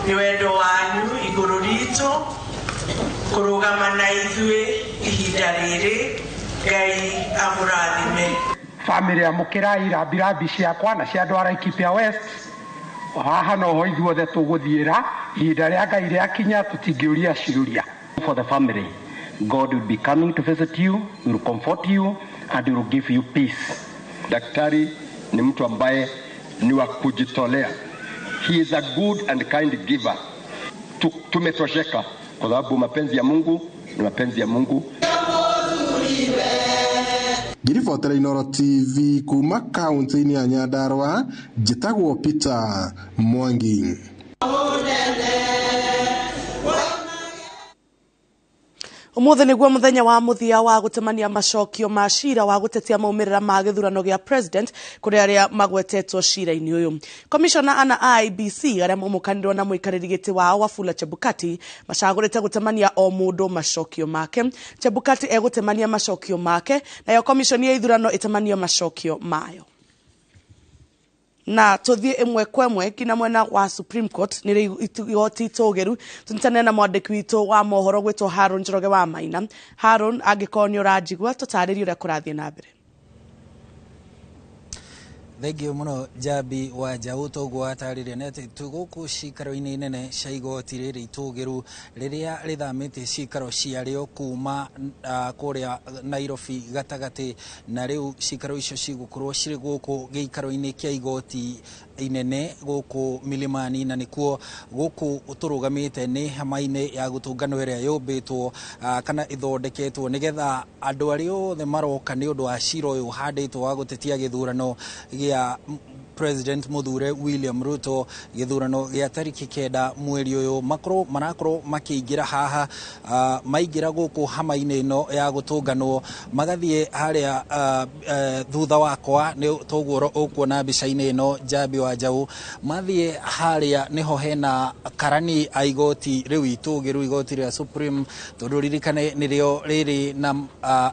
Nĩ wendo wanyu igũrũ ritũ kũrũgama na ithuĩ ihinda rĩrĩ. Ngai amũrathime. Famĩlĩ, amũkĩrai rambirambi ciakwa na cia andũ a Laikipia West. Haha noho ithuothe tũgũthiĩra ihinda rĩa Ngai rĩakinya, tũtingĩũria ciũria. For the family, God will be coming to visit you, will comfort you and will give you peace. Daktari ni mtu ambaye ni wa kujitolea. He is a good and kind giver. Tumetosheka kwa sababu mapenzi ya Mungu ni mapenzi ya Mungu. Ngiribotera Inooro TV kuma kaunti-inĩ ya Nyandarua, njĩtagwo Peter Mwangi. Umuthi niguo muthenya wa muthia wa gutemania macokio ma cira wa gutetia maumirira ma githurano gia president kuri aria magwetetwo cira-ini uyu. Commissioner ana IEBC aria maumukanirwo na muikariri giti wao Wafula Chebukati macagurite gutemania o mundu macokio make. Chebukati egutemania macokio make nayo commission ya ithurano itemanie macokio mayo. Na tuthie imwe kwa imwe kina mwena wa Supreme Court ni igoti itugiru tuntane na mwandiki witu wa mohoro gwitwo Haron Njoroge wa Maina. Haron, angikorwo ni uranjigua tutaririe uria kurathie na mbere. Thengio muno Njambi wa Njaũ. Toguo watarĩria nĩ atĩ twĩ gũkũ cikaro-inĩ nene cia igoti rĩrĩ itũgĩru rĩrĩa rĩthamĩtie cikaro ciarĩo kuma kũrĩa Nairobi gatagatĩ, na rĩu cikaro icio cigũkorwo cirĩ gũkũ gĩikaro-inĩ kĩa igoti inene gũkũ Milimani, na nĩkuo gũkũ tũrũgamĩte nĩ hema-inĩ ya gũtũnganwo ĩrĩa yũmbĩtwo kana ĩthondeketwo nĩgetha andũ arĩa othe maroka nĩ ũndũ wa cira ũyũ ũhandĩtwo wa gũtetia gĩthurano gĩa President Muthure William Ruto, gĩthurano gĩa tarĩki 9 mweri ũyũ, makorwo marakorwo makĩingĩra haha, maingĩra gũkũ hama-inĩ ĩno ya gũtũnganwo magathiĩ harĩa thutha wakwa nĩ toguo ũkuona mbica-inĩ ĩno Njambi wa Njaũ, mathiĩ harĩa nĩho hena karani a igoti rĩu itũgĩru, igoti rĩa Supreme, tondũ ririkane nĩrĩo rĩrĩ na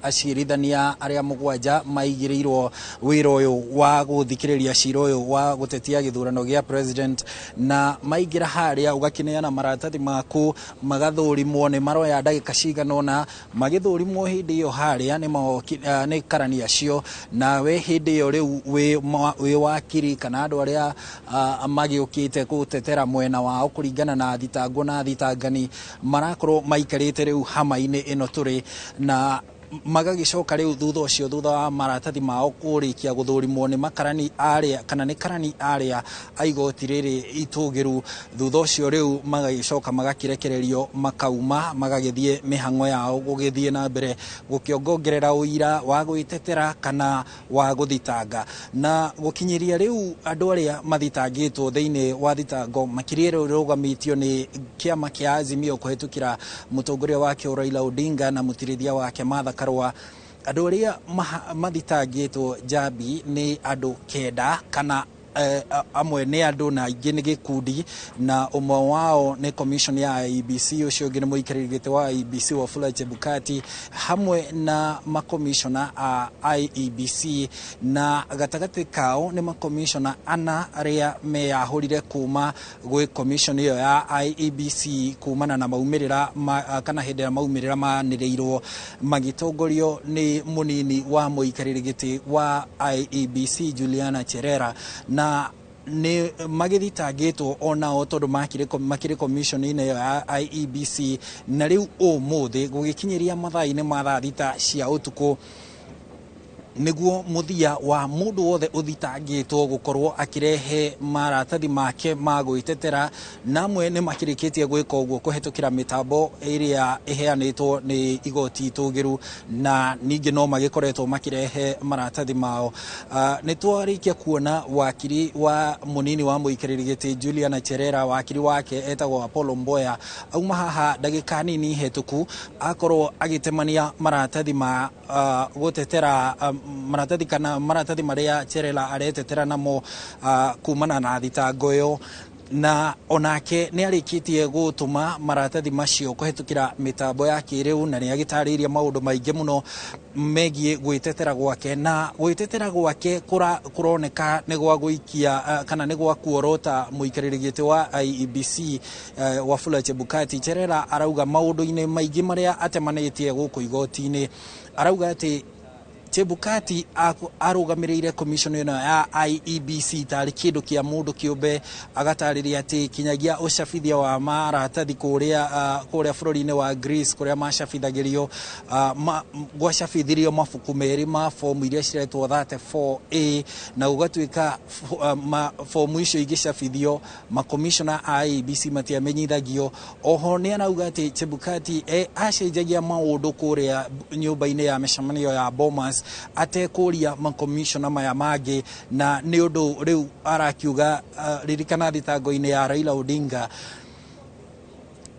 acirithania arĩa 7 maigĩrĩirwo wĩra ũyũ wa gũthikĩrĩria cira ũyũ wa gũtetia gĩthurano gĩa president, na maingĩra harĩa ũgakĩneana maratathi maku magathũrimwo, nĩ maroya ndagĩka cigana ũna magĩthũrimwo hĩndĩ ĩyo harĩa nĩ karani acio, nawe hĩndĩ ĩyo rĩu wĩ wakiri kana andũ arĩa magĩũkĩte gũtetera mwena wao kũringana na thitango na thitangani marakorwo maikarĩte rĩu hama-inĩ ĩno tũrĩ, na magagĩcoka rĩu thutha ũcio, thutha wa maratathi mao kũrĩkia gũthũrimwo nĩ makarani arĩa kana nĩ karani arĩa a igoti rĩrĩ itũgĩru, thutha ũcio rĩu magagĩcoka magakĩrekererio makauma magagĩthiĩ mĩhang'o yao gũgĩthiĩ na mbere gũkĩongongerera ũira wa gwĩtetera kana wa gũthitanga. Na gũkinyĩria rĩu andũ arĩa mathitangĩtwo thĩinĩ wa thitango makĩria rĩu rũgamĩtio nĩ kĩama kĩa Azimio kũhĩtũkĩra mũtongoria wakĩo Raila Odinga na mũtirithia wake Martha Karua, andũ arĩa mathitangĩtwo Njambi nĩ andũ 9 kana amwe nĩ andũ na aingĩ nĩ gĩkundi, na ũmwe wao nĩ commission ya IEBC, ũcio ũngĩ nĩ mũikarĩri gĩtĩ wa IEBC Wafula Chebukati, hamwe na makomishona a IEBC, na gatagatĩ kao nĩ makomishona 4 arĩa meyahũrire kuma gwĩ commission ĩyo ya IEBC kumana na maumĩrĩra kana hĩndĩ ĩrĩa maumĩrĩra manĩrĩirwo magĩtongorio nĩ mũnini wa mũikarĩri gĩtĩ wa IEBC Juliana Cherera, na nĩ magĩthitangĩtwo onao tondũ makĩrĩ commission-inĩ ĩyo ya IEBC. Na rĩu ũmũthĩ gũgĩkinyĩria mathaa-inĩ ma thaa 6 cia ũtukũ nĩguo mũthia wa mũndũ wothe ũthitangĩtwo gũkorwo akĩrehe maratathi make ma gwĩtetera, na amwe nĩ makĩrĩkĩtie gwĩka ũguo kũhetũkĩra mĩtambo ĩrĩa ĩheanĩtwo nĩ igoti itũgĩru, na ningĩ no magĩkoretwo makĩrehe maratathi mao. Nĩ twarĩkia kuona wakiri wa mũnini wa mũikarĩri gĩtĩ Juliana Cherera, wakiri wake etagwo Apollo Mboya, auma haha ndagĩka nini hetũku akorwo agĩtemania maratathi ma gũtetera maratathi kana maratathi marĩa Cherera aretetera namo kumana na thitango ĩyo. Na onake nĩ arĩkĩtie gũtũma maratathi macio kũhetũkĩra mĩtambo ya kĩrĩu, na nĩ agĩtarĩirie maũndũ maingĩ mũno megiĩ gwĩtetera gwake, na gwĩtetera gwake kũroneka nĩ gwa gũikia kana nĩ gwa kuorota mũikarĩri gĩtĩ wa IEBC Wafula Chebukati. Cherera arauga maũndũ-inĩ maingĩ marĩa atemanĩtie gũkũ igoti-inĩ, arauga atĩ Chebukati arũgamĩrĩire commission ĩno ya IEBC tarĩ kĩndũ kĩa mũndũ kĩũmbe, agatarĩria atĩ kinyagia ũcabithia wa maratathi kũrĩa kũrĩa bũrũri-inĩ wa Greece kũrĩa macabithagĩrio, gwacabithirio mabuku merĩ ma fomu iria ciretwo 34A, na gũgatuĩka fomu icio igĩcabithio makomishona a IEBC matiamenyithagio. Oho nĩ arauga atĩ Chebukati acenjagia maũndũ kũrĩa nyũmba-inĩ ya mĩcemanio ya Bomas atekũria makomishona maya mangĩ, na nĩ ũndũ rĩu arakiuga ririkana thitango-inĩ ya Raila Odinga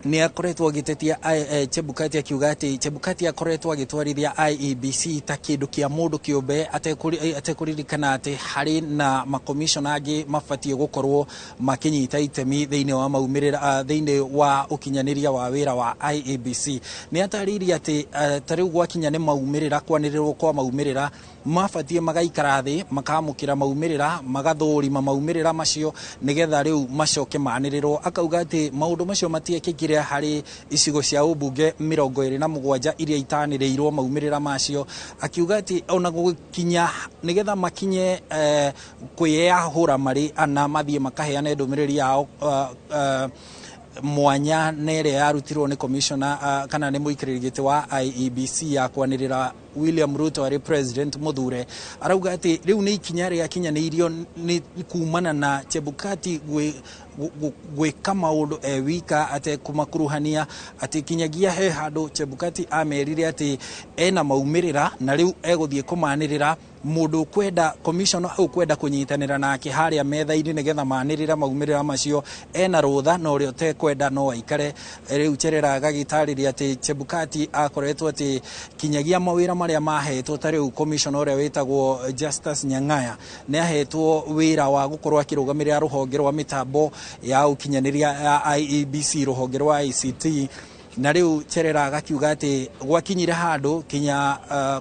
nĩ akoretwo agĩtetia Chebukati, akiuga atĩ Chebukati akoretwo agĩtwarithia IEBC ta kĩndũ kĩa mũndũ kĩũmbe, atekũririkana atĩ harĩ na makomishona angĩ mabatiĩ gũkorwo makĩnyita itemi thĩinĩ wa maumĩrĩra, thĩinĩ wa ũkinyanĩria wa wĩra wa IEBC. Nĩ atarĩirie atĩ ta rĩu gwakinya nĩ maumĩrĩra, kwanĩrĩrwo kwa maumĩrĩra, mabatiĩ magaikara thĩ makamũkĩra maumĩrĩra, magathũrima maumĩrĩra macio nĩgetha rĩu macoke manĩrĩrwo. Akauga atĩ maũndũ macio matiekĩkire harĩ icigo cia ũmbunge 27 iria itanĩrĩirwo maumĩrĩra macio, akiuga atĩ ona gũkinya nĩgetha makinye kwĩyahũra marĩ ana mathiĩ makaheane ndũmĩrĩri yao mwanya na ĩrĩa yarutirwo nĩ commissioner kana nĩ mũikarĩri gĩtĩ wa IEBC ya kwanĩrĩra William Ruto arĩ president mũthure. Arauga atĩ rĩu nĩ ikinya rĩakinyanĩirio nĩ kumana na Chebukati gwĩka maũndũ e wika atekũmakuruhania, atĩ kinyagia he handũ Chebukati amerire atĩ ena maumĩrĩra na rĩu egũthiĩ kũmanĩrĩra. Mũndũ ũkwenda commissioner ũkwenda kũnyitanĩra nake harĩa metha-inĩ nĩgetha manĩrĩra maumĩrĩra macio ena rũtha, na ũrĩa ũtekwenda no aikare. Rĩu Cherera agagĩtarĩria atĩ Chebukati akoretwo atĩ kinyagia mawĩra marĩa mahetwo, ta rĩu commissioner ũrĩa wĩtagwo Justus Nyang'aya nĩ ahetwo wĩra wa gũkorwo akĩrũgamĩrĩra rũhonge rwa mĩtambo ya ũkinyanĩria ya IEBC, rũhonge rwa ICT, na rĩu Cherera agakiuga atĩ gwakinyire handũ kinya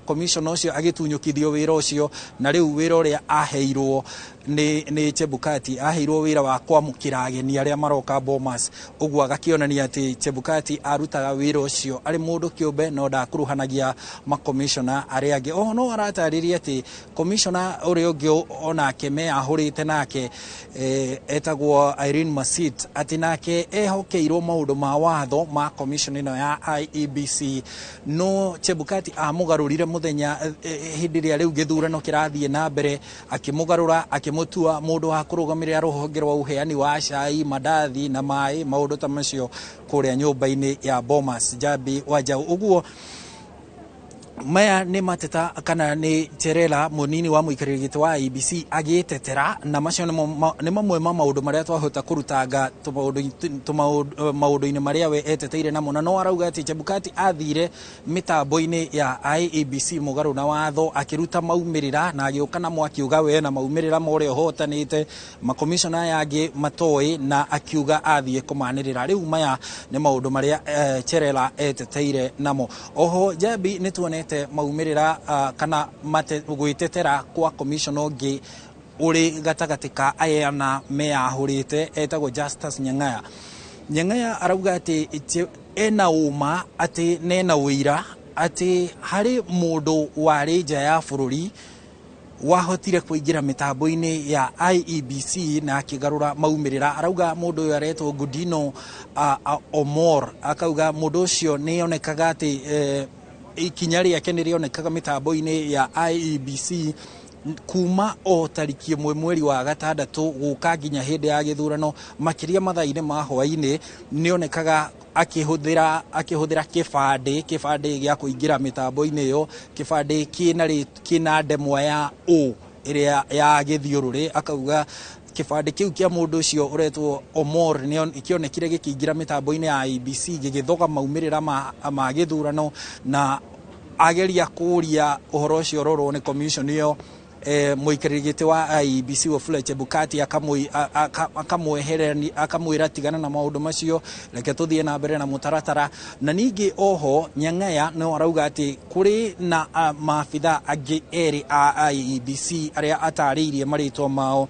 commissioner ũcio agĩtunyũkithio wĩra ũcio, na rĩu wĩra ũrĩa aheirwo nĩ Chebukati, aheirwo wĩra wa kwamũkĩra ageni arĩa maroka Bomas. Ũguo agakĩonania atĩ Chebukati arutaga wĩra ũcio arĩ mũndũ kĩũmbe no ndakuruhanagia makomishona arĩa angĩ. Oho no aratarĩria atĩ komishona ũrĩa ũngĩ onake meyahũrĩte nake etagwo Irene Masit, atĩ nake ehokeirwo maũndũ ma watho ma commission ĩno ya IEBC, no Chebukati amũgarũrire mũthenya hĩndĩ ĩrĩa rĩu gĩthurano kĩrathiĩ na mbere, akĩmũgarũra akĩmũtua mũndũ wa kũrũgamĩrĩra rũhonge rwa ũheani wa cai, mandathi na maĩ, maũndũ ta macio kũrĩa nyũmba-inĩ ya Bomas. Jambi wa Jau. Ũguo maya nĩ mateta kana nĩ Cherera mũnini wa mũikarĩri gĩtĩ wa IEBC agĩtetera, na macio nĩ mamwe ma maũndũ marĩa twahota kũrutanga maũndũ-inĩ marĩa we eteteire namo. Na no arauga atĩ Chebukati athire mĩtambo-inĩ ya IEBC mũgarũ na watho, akĩruta maumĩrĩra na agĩũka namo akiuga we na maumĩrĩra ma ũrĩa ũhotanĩte, makomishona aya angĩ matoĩ, na akiuga athiĩ kũmanĩrĩra. Rĩu maya nĩ maũndũ marĩa Cherera eteteire namo. Oho Jambi nĩ tuonete maumĩrĩra kana gwĩtetera kwa commissioner ũngĩ ũrĩ gatagatĩ ka aya na meyahũrĩte etagwo Justus Nyang'aya. Nyang'aya arauga atĩ ena ũma atĩ nena ũira atĩ harĩ mũndũ warĩ nja ya bũrũri wahotire kũingĩra mĩtambo-inĩ ya IEBC na akĩgarũra maumĩrĩra. Arauga mũndũ ũyũ aretwo Gudino Omor, akauga mũndũ ũcio nĩ onekaga atĩ ikinya rĩake nĩ rĩonekaga mĩtambo-inĩ ya IEBC kuma o tariki 1 mweri wa 6 gũka nginya hĩndĩ ya gĩthurano, makĩria mathaa-inĩ ma hwaĩ-inĩ nĩonekaga akĩhũthĩra kĩbandĩ gĩa kũingĩra mĩtambo-inĩ ĩyo, kĩbandĩ kĩna ndemwa ya O ĩrĩa ya gĩthiũrũrĩ. Akauga kĩbandĩ kĩu kĩa mũndũ ũcio ũretwo Omor kĩonekire gĩkĩingĩra mĩtambo-inĩ ya IEBC gĩgĩthoga maumĩrĩra ma gĩthurano, na ageria kũria ũhoro ũcio ũrorwo nĩ commission ĩyo Mũikarĩri gĩtĩ wa IEBC Wafula Chebukati akamweherania, akamwĩra tigana na maũndũ macio, reke tũthiĩ na mbere na mũtaratara. Na ningĩ oho Nyang'aya no arauga atĩ kũrĩ na maabitha angĩ erĩ a IEBC arĩa atarĩirie marĩtwa mao,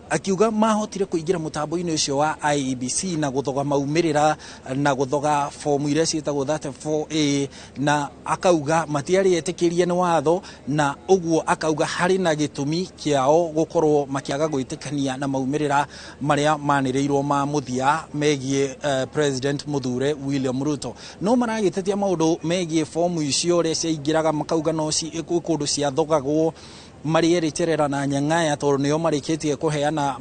akiuga mahotire kũingĩra mũtambo-inĩ ũcio wa IEBC na gũthoga maumĩrĩra na gũthoga fomu iria ciĩtagwo 34A, na akauga matiarĩ etĩkĩrie nĩ watho, na ũguo akauga harĩ na gĩtũmi kĩao gũkorwo makĩaga gwĩtĩkania na maumĩrĩra marĩa manĩrĩirwo ma mũthia megiĩ President mũthure William Ruto. No maragĩtetia maũndũ megiĩ fomu icio ũrĩa ciaingĩraga, makauga no kũndũ ciathogagwo marĩ erĩ, Cherera na Nyang'aya, tondũ nĩo marĩkĩtie kũheana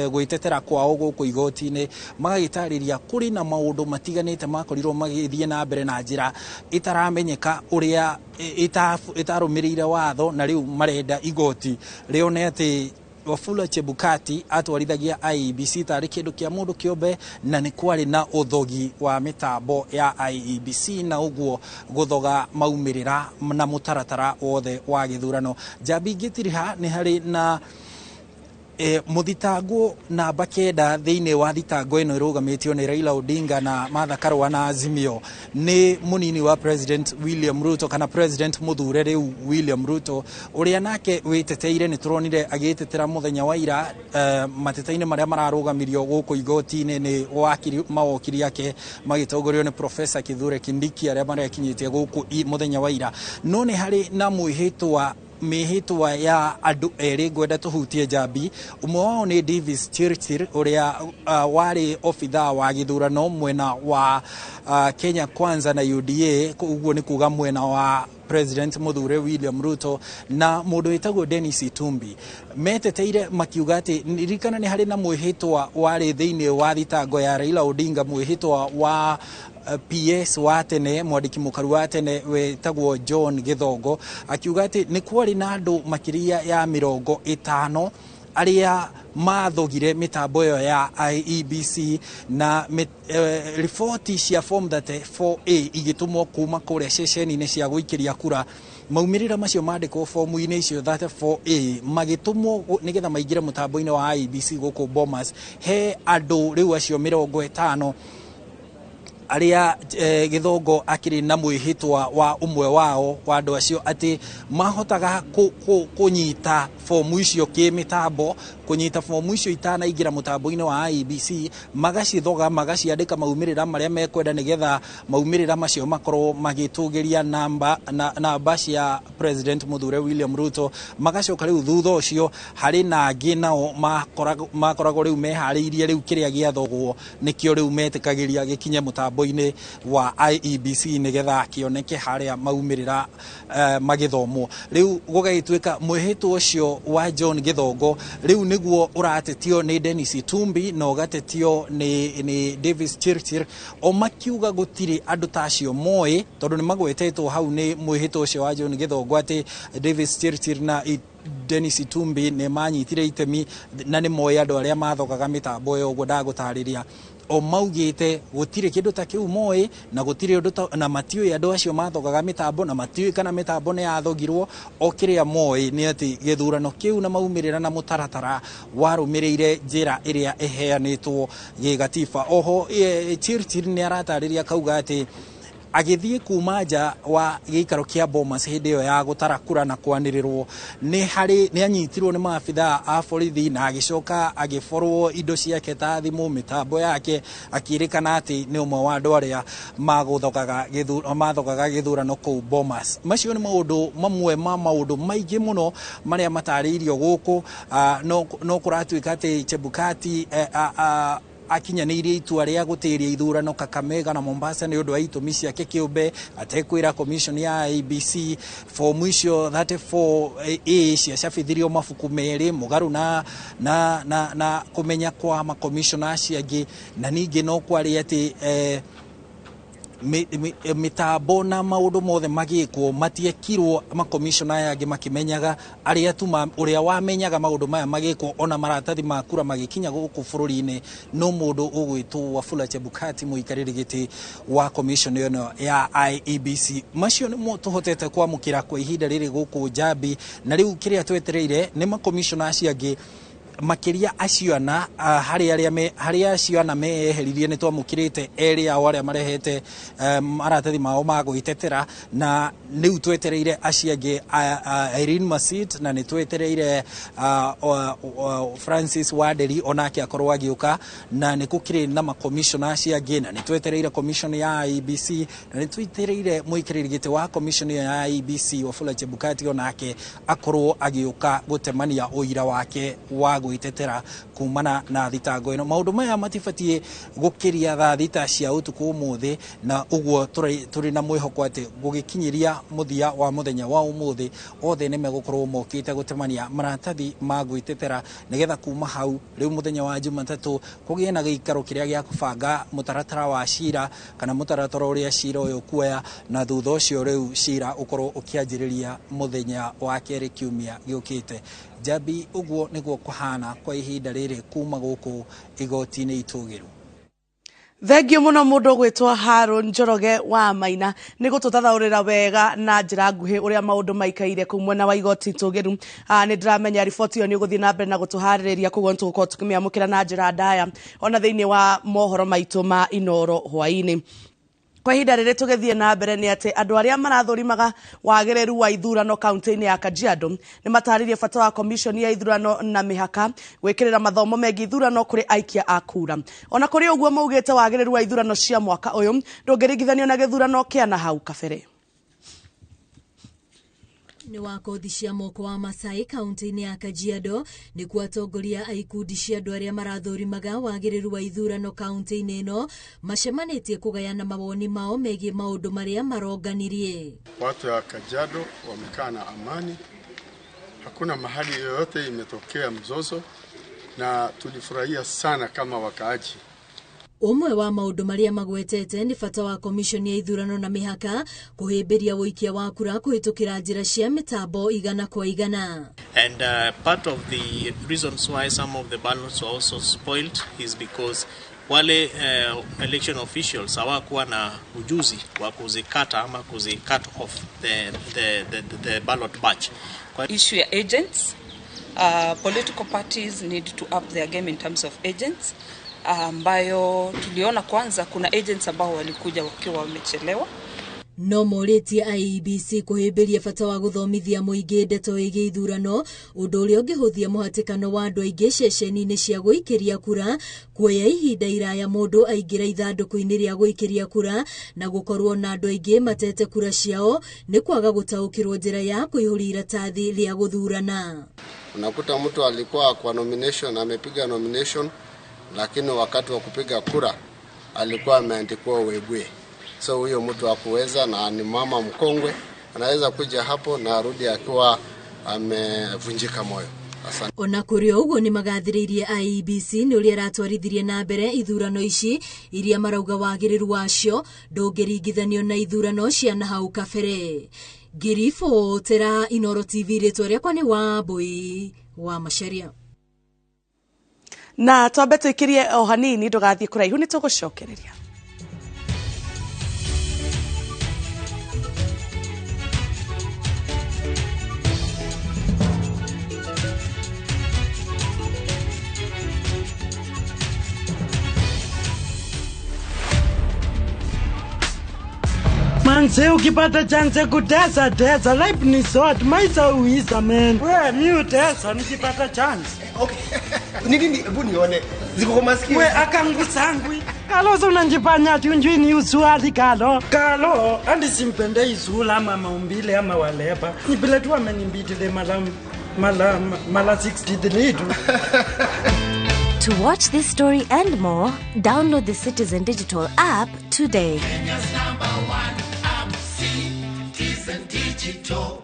gwĩtetera kwao gũkũ igoti-inĩ, magagĩtarĩria kũrĩ na maũndũ matiganĩte makorirwo magĩthiĩ na mbere na njĩra ĩtaramenyeka ũrĩa ĩtarũmĩrĩire watho, na rĩu marenda igoti rĩone atĩ Wafula Chebukati atwarithagia IEBC tarĩ kĩndũ kĩa mũndũ kĩũmbe, na nĩ kwarĩ na ũthogi wa mĩtambo ya IEBC na ũguo gũthoga maumĩrĩra na mũtaratara wothe wa gĩthurano. Njambi ngĩtiriha nĩ harĩ na mũthitangwo namba 9 thĩinĩ wa thitango ĩno ĩrũgamĩtio nĩ Raila Odinga na Martha Karua na Azimio, nĩ mũnini wa President William Ruto, kana President mũthure rĩu William Ruto, ũrĩa nake wĩteteire. Nĩ tũronire agĩtetera mũthenya wa ira mateta-inĩ marĩa mararũgamirio gũkũ igoti-inĩ nĩ wakiri, mawokiri ake magĩtongorio nĩ Professor Kithure Kindiki, arĩa marekinyĩtie gũkũ mũthenya wa ira. No nĩ harĩ na mwĩhĩtwa, mĩhĩtwa ya andũ erĩ ngwenda tũhutie, Njambi. Ũmwe wao nĩ Davis Chirchir, ũrĩa warĩ obithaa wa gĩthurano mwena wa Kenya Kwanza na UDA, ũguo nĩ kuga mwena wa President mũthure William Ruto, na mũndũ wĩtagwo Dennis Itumbi. Meteteire makiuga atĩ ririkana nĩ harĩ na mwĩhĩtwa warĩ thĩinĩ wa thitango ya Raila Odinga, mwĩhĩtwa wa PS wa tene, mwandĩki mũkaru wa tene wetagwo John Gĩthongo, akiuga atĩ nĩ kwarĩ na andũ makĩria ya 50 arĩa mathogire mĩtambo ĩyo ya IEBC, na riboti cia form 34A igĩtũmwo kuma kũrĩa ceceni-inĩ cia gũikĩria kura. Maumĩrĩra macio mandĩkwo fomu-inĩ icio 34A magĩtũmwo nĩgetha maingĩre mũtambo-inĩ wa IEBC gũkũ Bomas, he andũ rĩu acio 50 arĩa Gĩthongo akĩrĩ na mwĩhĩtwa wa ũmwe wao wa andũ acio, atĩ mahotaga kũnyita fomu icio kĩmĩtambo, kũnyita fomu icio itanaingĩra mũtambo-inĩ wa IEBC, magacithoga, magaciandĩka maumĩrĩra marĩa mekwenda, nĩgetha maumĩrĩra macio makorwo magĩtũgĩria namba cia President mũthure William Ruto. Magacoka rĩu thutha ũcio harĩ na angĩ nao makoragwo rĩu meharĩirie, rĩu kĩrĩa gĩathogwo nĩkĩo rĩu metĩkagĩria gĩkinye mũtambo-inĩ wa IEBC nĩgetha kĩoneke harĩa maumĩrĩra magĩthomwo. Rĩu gũgagĩtuĩka mwĩhĩtwa ũcio wa John Gĩthongo rĩu nĩguo ũratetio nĩ Dennis Itumbi na ũgatetio nĩ Davis Chirchir, o makiuga gũtirĩ andũ ta acio moĩ, tondũ nĩ magwetetwo hau nĩ mwĩhĩtwa ũcio wa John Gĩthongo atĩ Davis Chirchir na Dennis Itumbi nĩ manyitire itemi na nĩ moĩ andũ arĩa mathogaga mĩtambo ĩyo. Ũguo ndagũtarĩria, o maugĩte gũtirĩ kĩndũ ta kĩu moĩ, na gũtirĩ ũndũ ta, na matiũĩ andũ acio mathogaga mĩtambo, na matiũĩ kana mĩtambo nĩ yathogirwo. O kĩrĩa moĩ nĩ atĩ gĩthurano kĩu na maumĩrĩra na mũtaratara warũmĩrĩire njĩra ĩrĩa ĩheanĩtwo gĩgatiba. Oho Chirchir nĩ aratarĩria akauga atĩ agĩthiĩ kuma nja wa gĩikaro kĩa Bomas hĩndĩ ĩyo ya gũtara kura na kwanĩrĩrwo, nĩ harĩ nĩ anyitirwo nĩ maabithaa a borithi, na agĩcoka agĩborwo indo ciake ta thimũ, mĩtambo yake, akĩrĩkana atĩ nĩ ũmwe wa andũ arĩa mathogaga gĩthurano kũu Bomas. Macio nĩ maũndũ mamwe ma maũndũ maingĩ mũno marĩa matarĩirio gũkũ. No kũratuĩka atĩ Chebukati akinyanĩirie itua rĩa gũtĩria ithurano Kakamega na Mombasa nĩ ũndũ wa itũmi ciake kĩũmbe, atekwĩra commission ya IEBC. Fomu icio 34A ciacabithirio mabuku merĩ mũgarũ na kũmenya kwa makomishona acio angĩ, na ningĩ no kwarĩ atĩ Mitambo na maundu mothe magikwo matiekirwo makomishona aya angĩ makimenyaga arĩa tu ũrĩa wamenyaga maundu maya magikwo ona maratathi ma kura magikinya gũkũ bũrũri-inĩ no mũndũ ũgwĩtwo Wafula Chebukati mũikarĩri gĩtĩ wa commission ĩno ya IEBC. Macio nĩmo tũhotete kwamũkĩra kwa ihinda rĩrĩ gũkũ Njambi, na rĩu kĩrĩa twetereire nĩ makomishona acio angĩ makiria acio ana harĩ acio ana meyeheririe nĩ twamũkĩrĩte erĩ ao arĩa marehete maratathi mao ma gwĩtetera, na rĩu twetereire acio angĩ Irene Masit, na nĩ twetereire Francis Wanderi onake akorwo agĩũka, na nĩ gũkĩrĩ na makomishona acio angĩ, na nĩ twetereire commission ya IEBC, na nĩ twetereire mũikarĩri gĩtĩ wa commission ya IEBC Wafula Chebukati onake akorwo agĩũka gũtemania ũira wake wa gwĩtetera kumana na thitango ĩno. Maũndũ maya matibatiĩ gũkĩria thaa thita cia ũtukũ ũmũthĩ, na ũguo tũrĩ na mwĩhoko atĩ gũgĩkinyĩria mũthia wa mũthenya wa ũmũthĩ othe nĩ megũkorwo mokĩte gũtemania maratathi ma gwĩtetera, nĩgetha kuma hau rĩu mũthenya wa Jumatatũ kũgĩe na gĩikaro kĩrĩa gĩa kũbanga mũtaratara wa cira kana mũtaratara ũrĩa cira ũyũ ũkuoya, na thutha ũcio rĩu cira ũkorwo ũkĩanjĩrĩria mũthenya wa kerĩ kiumia gĩũkĩte. Njambi, ũguo nĩguo kũhana kwa ihinda rĩrĩ kuma gũkũ igoti-inĩ itũgĩru. Thengio muno mundu gwitwo Haron Njoroge wa Maina ni gututhathaurira wega na njira nguhi uria maundu maikaire kuu mwena wa igoti itugiru. Ni ndiramenya riboti iyo ni uguthie na mbere na gutuhaririria, koguo nitugukorwo tukimiamukira na njira ndaya ona thiini wa mohoro maitu ma Inoro hwaini. Kwa ihinda rĩrĩ tũgĩthiĩ na mbere nĩ atĩ andũ arĩa marathũrimaga wagĩrĩru wa ithurano kaunti-inĩ ya Kajiado nĩ matarĩrie bata wa komishoni ya ithurano na mĩhaka gwĩkĩrĩra mathomo megiĩ ithurano kũrĩ aikia a kura. Ona kũrĩ ũguo maugĩte wagĩrĩru wa ithurano cia mwaka ũyũ ndũngĩringithanio na gĩthurano kĩa na hau kabere. Nĩ wa kothi cia moko wa Masai kaunti-inĩ ya Kajiado nĩkuo atongoria a ikundi cia andũ arĩa marathũrimaga wagĩrĩru wa ithurano kaunti-inĩ ĩno macemanĩtie kũgayana mawoni mao megiĩ maũndũ marĩa maronganirie. Watu wa Kajiado wamekaa na amani, hakuna mahali yoyote imetokea mzozo, na tulifurahia sana kama wakaaji. Ũmwe wa maũndũ marĩa magwetete nĩ bata wa komishoni ya ithurano na mĩhaka kũhĩmbĩria ũikia wa kura kũhĩtũkĩra njĩra cia mĩtambo igana kwa igana. And part of the reasons why some of the ballots were also spoiled is because wale election officials hawakuwa na ujuzi wa kuzikata ama kuzicut off the ballot batch. Kwa issue ya agents, political parties need to up their game in terms of agents, ambayo tuliona kwanza kuna agents ambao walikuja wakiwa wamechelewa. No morĩtie IEBC kũhĩmbĩria bata wa gũthomithia mũingĩ ndeto ĩgiĩ ithurano, ũndũ ũrĩa ũngĩhũthia mũhatĩkano wa andũ aingĩ ceceni-inĩ cia gũikĩria kura, kuoya ihinda iraya mũndũ aingĩra ithandũkũ-inĩ rĩa gũikĩria kura, na gũkorwo na andũ aingĩ matete kura ciao nĩ kwaga gũtaũkĩrwo njĩra ya kũihũria iratathi rĩa gũthurana. Unakuta mtu alikuwa kwa nomination, amepiga nomination, lakini wakati wa kupiga kura alikuwa ameandikwa Webwe. So huyo mtu hakuweza, na ni mama mkongwe, anaweza kuja hapo na arudi akiwa amevunjika moyo. Asante. Ona kũrĩ ũguo nĩ magathĩrĩirie IEBC nĩ ũrĩa ĩratwarithirie na mbere ithurano ici iria marauga wagĩrĩru wacio ndũngĩringithanio na ithurano cia na hau kabere. Ngĩribotera Inoro TV, rĩtwa rĩakwa nĩ Wambui wa Macharia. Na twambe tũikirie o hanini ndũgathiĩ kũraihu nĩ tũgũcokereria. Manze, ukipata chance kutesa tesa, life ni short, maisha uisa man. We mi utesa nikipata chance. Okay. Nini hebu nione. Ziko kwa masikio. We akangu sangwi. Kalo so unanjifanya ati unjui ni usuali kalo. Kalo andi simpende izula ama maumbile ama waleba. Ni vile tu amenimbitile mala 63 tu. To watch this story and more, download the Citizen Digital app today. Kenya's number one app, Citizen Digital.